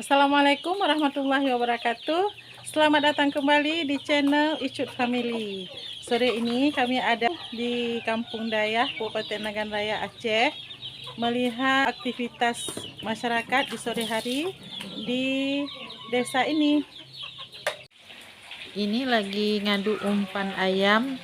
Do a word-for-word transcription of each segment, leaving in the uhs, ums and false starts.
Assalamualaikum warahmatullahi wabarakatuh. Selamat datang kembali di channel Icut Family. Sore ini kami ada di Kampung Dayah, Kabupaten Nagan Raya, Aceh, melihat aktivitas masyarakat di sore hari di desa ini. Ini lagi ngaduk umpan ayam.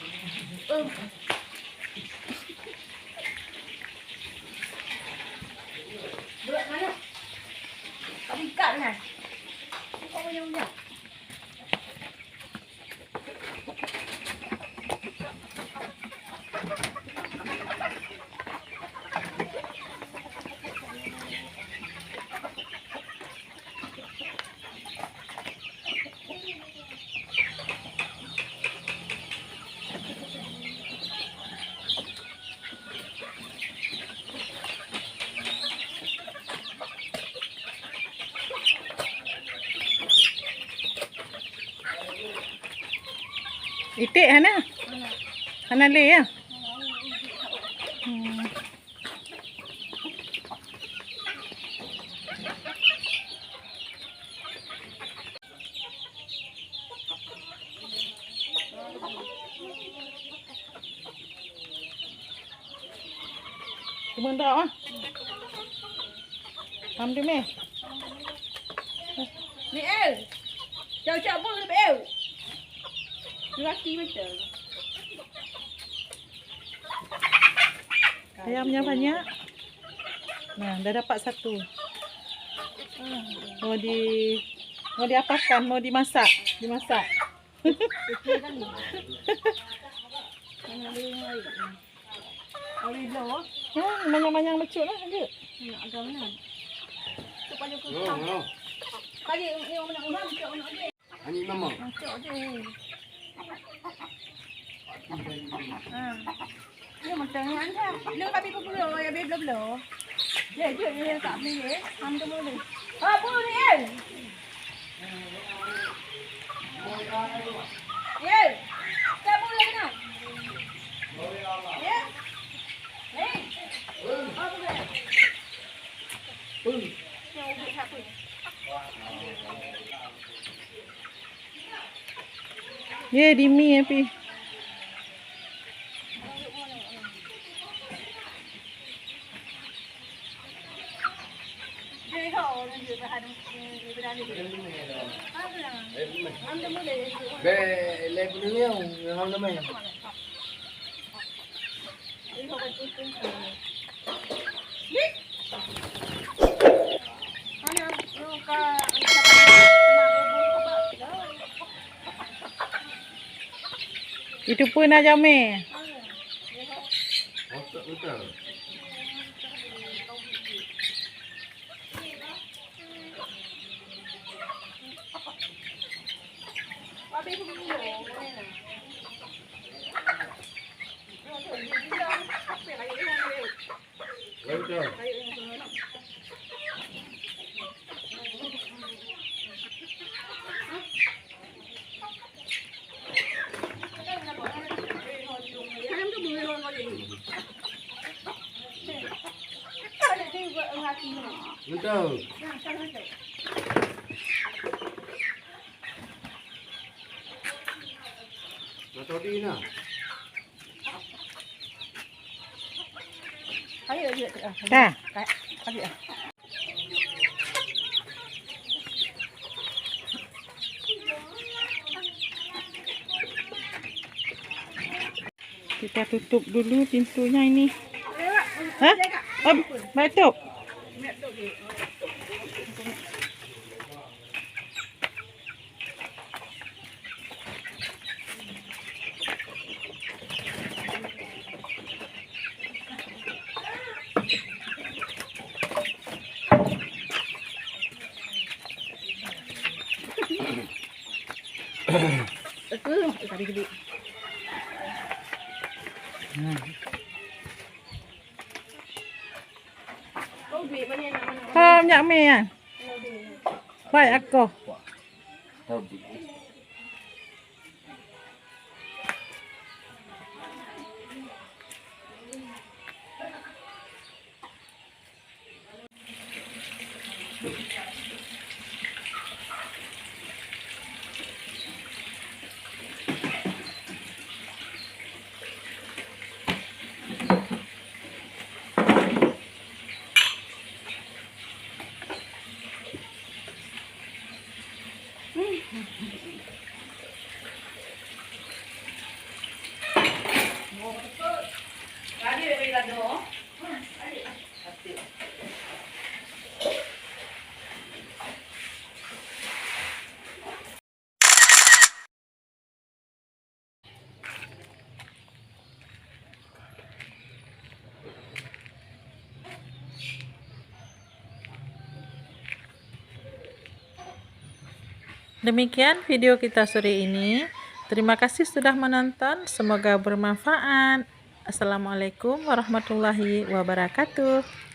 Iték hana? Hana lé ya? Hmm. Cuma dak ah. Ham tu meh. Ni eh. Cak-cak pun ni eh. Laki macam. Ayamnya banyak. Nah, dah dapat satu. Mau di, mau diapakan, mau dimasak, dimasak. Hmm, manyang-manyang bacut lah, lanjut. Ani mama. Masuk je. Ha. Dia macam ni aja. Lu tapi pukul dua ya, bebel belum. Dia dia dia tak beli eh. Ham tu boleh. Ha, bu ni eh. Eh. Tak boleh kena. Ya. Ni. Apa dia? Pun. Yang ubit siapa? Ye, di mi api. Be, le pun ni, yang nama. Itu pun dah jamé. Betul. Nah, tadi nah. Ayo, ayo, ayo. Dah. Ayo. Kita tutup dulu pintunya ini. Hah? Oh, baik tutup. Ka minyak mi kan? Baik aku. Demikian video kita sore ini. Terima kasih sudah menonton. Semoga bermanfaat. Assalamualaikum warahmatullahi wabarakatuh.